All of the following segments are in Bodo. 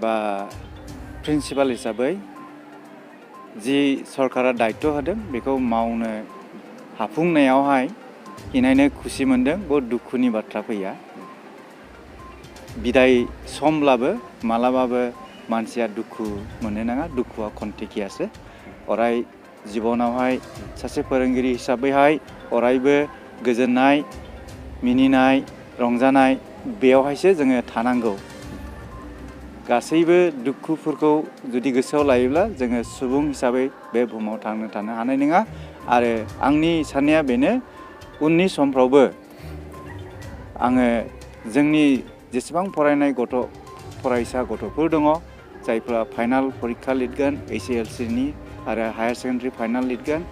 बा प्रिन्सिपाल हिसाबै जि सरकारा दायित्व होदों बेखौ मावनो हाफुंनायावहाय इनायनो खुसि मोनदों। बहुत दुखुनि बाथ्रा फैया। बिदाय समब्लाबो मालाबाबो मानसिया दुखु मोननो नाङा। दुखुआ खन्तेकियासो। अराय जिबनावहाय सासे फोरोंगिरि हिसाबैहाय अरायबो गोजोननाय, मिनिनाय, रंजानाय बेयावहायसो जोङो थानांगौ। गासैबो दुखुफोरखौ जुदि गोसोआव लायोब्ला जोङो सुबुं हिसाबै बे बुहुमाव थानो हानाय नङा। आरो आंनि साननाया बेनो, उननि समफ्रावबो आङो जोंनि जेसेबां फरायनाय फरायसा गथ'फोर दङ, जायफ्रा फाइनाल परिक्षा लिरगोन HSLCनि आरो हायार सेकेन्डारि फाइनाल लिरगोन,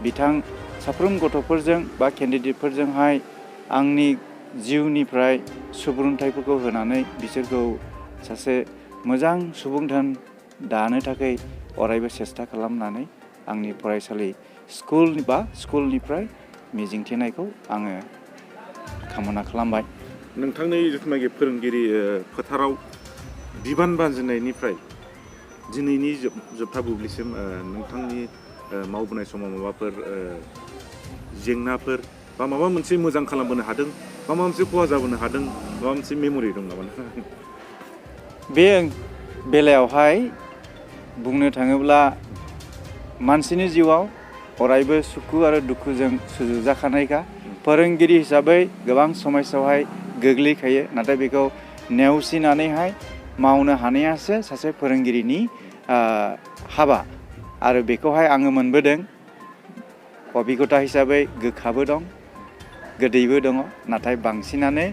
बिथां साफ्रोम गथ'फोरजों बा केन्डिडेटफोरजोंहाय आंनि जिउनिफ्राय सुबुरुन्थाइफोरखौ होनानै बिसोरखौ सासे मोजां सुबुं दानो थाखाय अरायबो सेस्था खालामनानै आंनि फरायसालि स्कुलनिफ्राय मिजिंथिनायखौ आङो कामना खालामबाय। नोंथांनि जिथुनाखि फोरोंगिरि फोथाराव बिबान बानजेननायनिफ्राय दिनैनि जोबथा बुब्लिसिम नोंथांनि मावबोनाय समाव माबाफोर जेंनाफोर बा माबा मोनसे मोजां खालामबोनो हादों, माबा मोनसे खहा जाबोनो हादों, माबा मोनसे मेम'रि दं नामा? बे बेलायावहाय बुंनो थाङोब्ला मानसिनि जिउआव अरायबो सुखु आरो दुखुजों सुजुजाखानायखा। फोरोंगिरि हिसाबै गोबां समस्यायावहाय गोग्लैखायो, नाथाय बेखौ नेवसिनानैहाय मावनो हानायासो सासे फोरोंगिरिनि हाबा। आरो बेखौहाय आङो मोनबोदों। अबिगथा हिसाबै गोखाबो दं, गोदैबो दङ, नाथाय बांसिनानो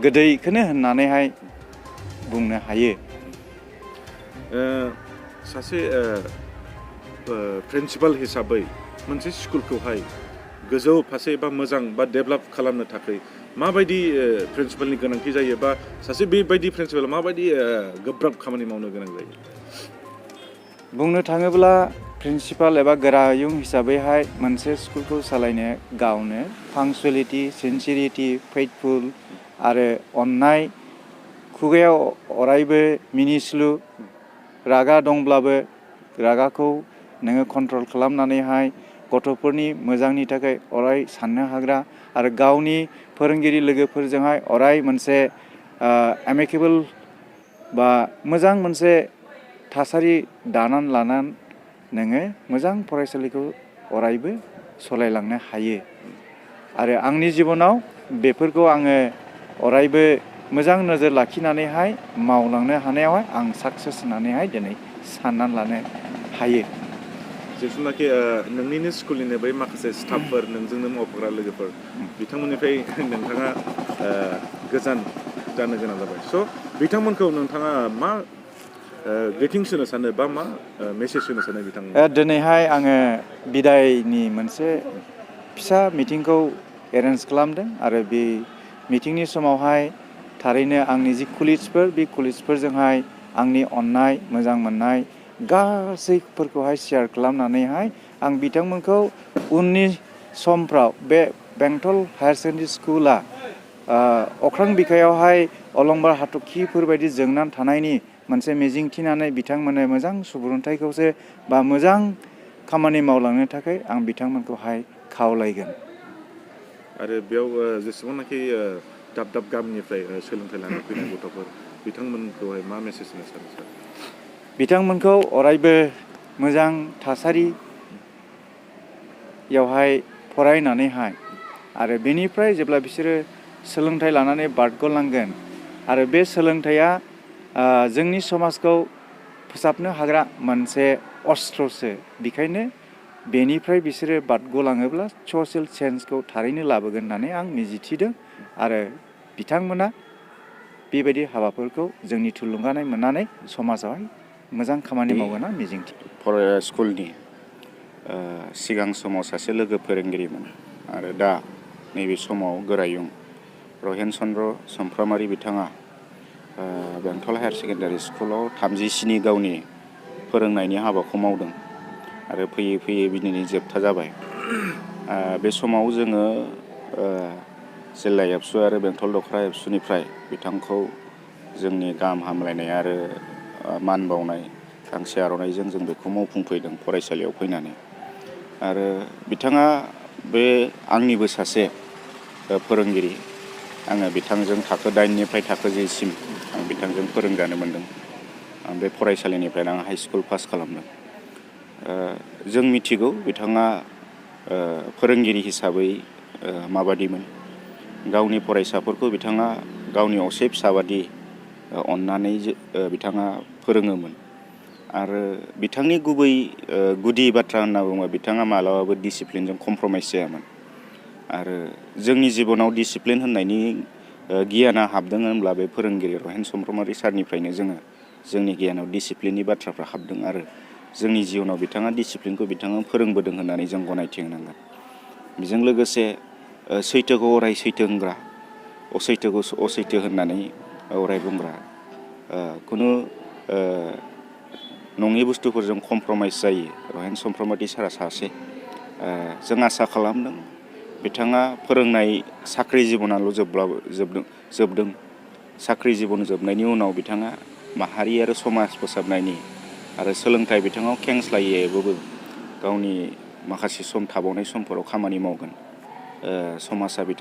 गोदैखौनो होननानैहाय बुंनो हायो। सासे प्रिन्सिपाल हिसाबै मोनसे स्कुलखौहाय गोजौ फारसे बा मोजां बा डेभेलप खालामनो थाखाय माबायदि प्रिन्सिपालनि गोनांथि जायो, बा सासे बेबायदि प्रिन्सिपाल माबायदि गोब्राब खामानि मावनो गोनां जायो? बुंनो थाङोब्ला प्रिन्सिपाल एबा गोरायुं हिसाबैहाय मोनसे स्कुलखौ सालायनो गावनो पांक्चुवेलिटि, सिनसिरिटि, फेइथफुल आरो अननाय, खुगायाव अरायबो मिनिस्लु, रागा दंब्लाबो रागाखौ नोङो कन्ट्रल खालामनानैहाय गथ'फोरनि मोजांनि थाखाय अराय साननो हाग्रा आरो गावनि फोरोंगिरि लोगोफोरजोंहाय अराय मोनसे एमिकेबल बा मोजां मोनसे थासारि दानानै लानानै नोङो मोजां फरायसालिखौ अरायबो सालायलांनो हायो। आरो आंनि जिबनाव बेफोरखौ आङो अरायबो मोजां नोजोर लाखिनानैहाय मावलांनो हानायावहाय आं साक्सेस होननानैहाय दिनै साननानै लानो हायो। जिथुनाखि नोंनिनो स्कुलनिनो बै माखासे स्टाफफोर, नोंजोंनो मावफाग्रा लोगोफोर, बिथांमोननिफ्राय नोंथाङा गोजान जानो गोनां जाबाय। स' बिथांमोनखौ नोंथाङा मा ग्रिटिंस होनो सानो बा मा मेसेज होनो सानो बिथांमोन? दिनैहाय आङो बिदायनि मोनसे फिसा मिटिंखौ एरेन्ज खालामदों आरो बे मिटिंनि समावहाय थारैनो आंनि जि कुलिग्सफोर, बे कुलिग्सफोरजोंहाय आंनि अननाय, मोजां मोननाय गासैफोरखौहाय शेयार खालामनानैहाय आं बिथांमोनखौ उननि समफ्राव बे बेंटल हायार सेकेन्डारि स्कुला अख्रां बिखायावहाय अलंबार हाथरखिफोरबायदि जोंनानै थानायनि मोनसे मिजिंथिनानै बिथांमोननो मोजां सुबुरुन्थाइखौसो बा मोजां खामानि मावलांनो थाखाय आं बिथांमोनखौहाय खावलायगोन। आरो बेयाव जेसेबांनाखि दाब दाब गामिनिफ्राय सोलोंथाइ लानो फैनाय गथ'फोर, बिथांमोनखौहाय मा मेसेज होनो सानो सार? बिथांमोनखौ अरायबो मोजां थासारियावहाय फरायनानैहाय आरो बेनिफ्राय जेब्ला बिसोरो सोलोंथाइ लानानै बारग'लांगोन आरो बे सोलोंथाइया जोंनि समाजखौ फोसाबनो हाग्रा मोनसे अस्त्रसो, बेखायनो बेनिफ्राय बिसोरो बारग'लाङोब्ला ससियेल चेन्जखौ थारैनो लाबोगोन होननानै आं मिजिंथिदों। आरो बिथांमोना बेबायदि हाबाफोरखौ जोंनि थुलुंगानाय मोननानै समाजावहाय मोजां खामानि मावगोन होनना मिजिंथिदों। स्कुलनि सिगां समाव सासे लोगो फोरोंगिरिमोन आरो दा नैबे समाव गोरायुं रहेन चन्द्र समफ्रामारि बिथाङा बेंटल हायार सेकेन्डारि स्कुलाव 37 गावनि फोरोंनायनि हाबाखौ मावदों आरो फैयै फैयै बिदिनो जोबथा जाबाय। बे समाव जोङो जिल्ला एबसु आरो बेंटल दख'रा एबसुनिफ्राय बिथांखौ जोंनि गाहाम हामलायनाय आरो मान बावनाय गांसे आर'नाइजों जों बेखौ मावफुंफैदों फरायसालियाव फैनानै। आरो बिथाङा बे आंनिबो सासे फोरोंगिरि। आङो बिथांजों थाखो 8निफ्राय थाखो 10सिम आं बिथांजों फोरोंजानो मोन्दों। आं बे फरायसालिनिफ्रायनो आं हाइ स्कुल पास खालामदों। जों मिथिगौ बिथाङा फोरोंगिरि हिसाबै माबादिमोन। गावनि फरायसाफोरखौ बिथाङा गावनि असे फिसाबादि अननानै बिथाङा फोरोङोमोन। आरो बिथांनि गुबै गुदि बाथ्रा होनना बुङोबा बिथाङा मालाबाबो डिसिप्लिनजों कमप्रमाइस जायामोन। आरो जोंनि जिबनाव डिसिप्लिन होननायनि गियाना हाबदों होनब्ला बे फोरोंगिरि रहेन चन्द्रमारि सारनिफ्रायनो जोंनि गियानाव डिसिप्लिननि बाथ्राफ्रा हाबदों। आरो जोंनि जिउनाव बिथाङा डिसिप्लिनखौ बिथाङा फोरोंबोदों होननानै जों गनायथि होनांगोन। बेजों लोगोसे सैथोखौ अराय सैथो होनग्रा, असैथोखौ असैथो होननानै अराय बुंग्रा, खुनु नङि बुस्थुफोरजों कमप्रमाइस जायो रहेन चन्द्रमारि सारा सासे। जों आसा खालामदों बिथाङा फोरोंनाय साख्रि जिबनाल' जोबदों। साख्रि जिबन जोबनायनि उनाव बिथाङा माहारि आरो समाज फोसाबनायनि आरो सोलोंथाइ बिथिङाव खेंस्लायैबाबो गावनि माखासे सम थाबावनाय समफोराव खामानि मावगोन। समाजा